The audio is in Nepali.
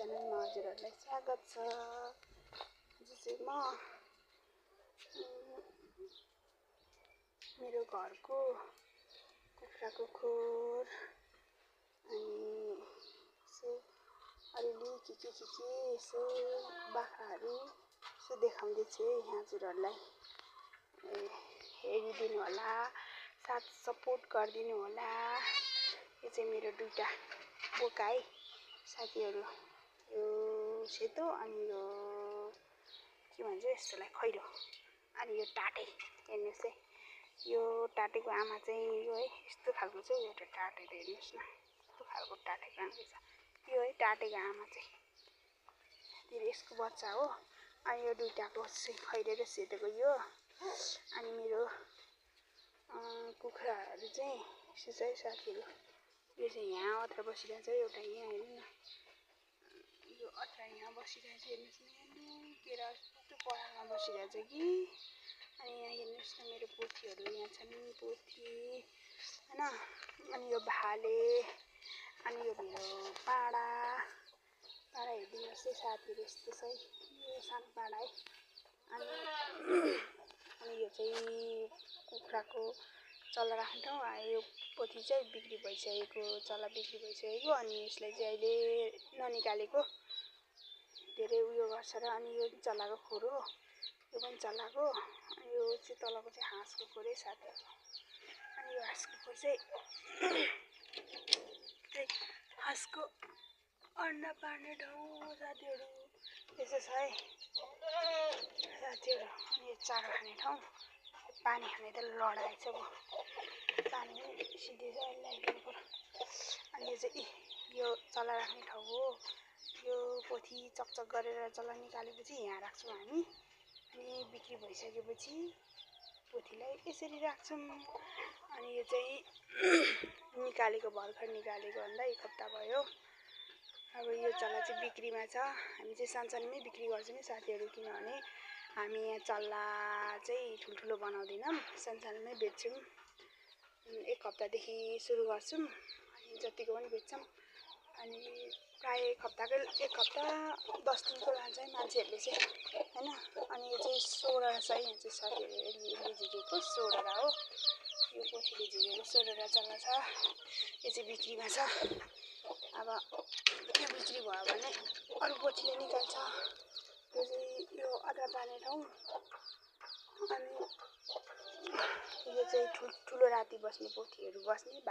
च्यानलमा हजुरहरूलाई स्वागत छ। आज चाहिँ म मेरो घरको कुखुराको खोर अनि यसो अलिअलि के यसो बाख्राहरू यसो देखाउँदैछु है हजुरहरूलाई। हेरिदिनु होला, साथ सपोर्ट गरिदिनु होला। यो चाहिँ मेरो दुईटा बोका है साथीहरू, यो सेतो अनि यो के भन्छ यस्तोलाई खैरो, अनि यो टाटे। हेर्नुहोस् है, यो टाटेको आमा चाहिँ यो है यस्तो खालको छ। एउटा टाटे हेर्नुहोस् न, यस्तो खालको टाटेको आमा छ। यो है टाटेको आमा चाहिँ, फेरि यसको बच्चा हो। अनि यो दुईटाको चाहिँ खैरो र सेतोको यो। अनि मेरो कुखुराहरू चाहिँ यसो छ है साथीहरू। यो चाहिँ यहाँ अत्र बसिरहेछ, एउटा यहाँ हेर्नु न, यो अत्र यहाँ बसिरहेछ। हेर्नुहोस् न, केरा यस्तो परालमा बसिरहेछ कि। अनि यहाँ हेर्नुहोस् न, मेरो पोथीहरू यहाँ छन्, पोथी होइन। अनि यो भाले, अनि यो मेरो पाडा हेरिदिनुहोस् है साथीहरू, यस्तो छ है, यो सानो पाडा है। अनि यो चाहिँ कुखुराको चल्ला राख्ने ठाउँ। यो पोथी चाहिँ बिक्री भइसकेको, चल्ला बिक्री भइसकेको। अनि यसलाई चाहिँ अहिले ननिकालेको, धेरै उयो गर्छ र। अनि यो चल्लाको खोर हो, यो पनि चल्लाको। अनि यो चाहिँ तलको चाहिँ हाँसको खोर है साथीहरू। अनि यो हाँसको खोर चाहिँ हाँसको अन्डा पार्ने ठाउँ साथीहरू, यसो छ है साथीहरू। अनि यो चारो खाने ठाउँ, पानी खाने त लडाएछ अब, पानी पनि सिधै छ ल्याइदिनु पर्यो। अनि यो चाहिँ यो चल्ला राख्ने ठाउँ हो। यो पोथी चकचक गरेर चल्ला निकालेपछि यहाँ राख्छौँ हामी। अनि बिक्री भइसकेपछि पोथीलाई यसरी राख्छौँ। अनि यो चाहिँ निकालेको, भर्खर निकालेको, भन्दा 1 हप्ता भयो। अब यो चल्ला चाहिँ बिक्रीमा छ। हामी चाहिँ सानसानोमै बिक्री गर्छौँ है साथीहरू, किनभने हामी यहाँ चल्ला चाहिँ ठुल्ठुलो बनाउँदैनौँ, सानसानोमै बेच्छौँ। 1 हप्तादेखि सुरु गर्छौँ, अनि जतिको पनि बेच्छौँ। अनि प्रायः 1 हप्ता 10 दिनको लान्छ है मान्छेहरूले चाहिँ होइन। अनि यो चाहिँ 16 छ है, यहाँ चाहिँ साथीहरू यसले झिकेको 16 हो। यो पोथीले झिकेको 16 चल्ला छ। यो चाहिँ बिक्रीमा छ। अब यो बिक्री भयो भने अरू पोथीले निकाल्छ। यो चाहिँ यो अदुवा पार्ने ठाउँ। अनि यो चाहिँ ठुलो राति बस्ने पोथीहरू बस्ने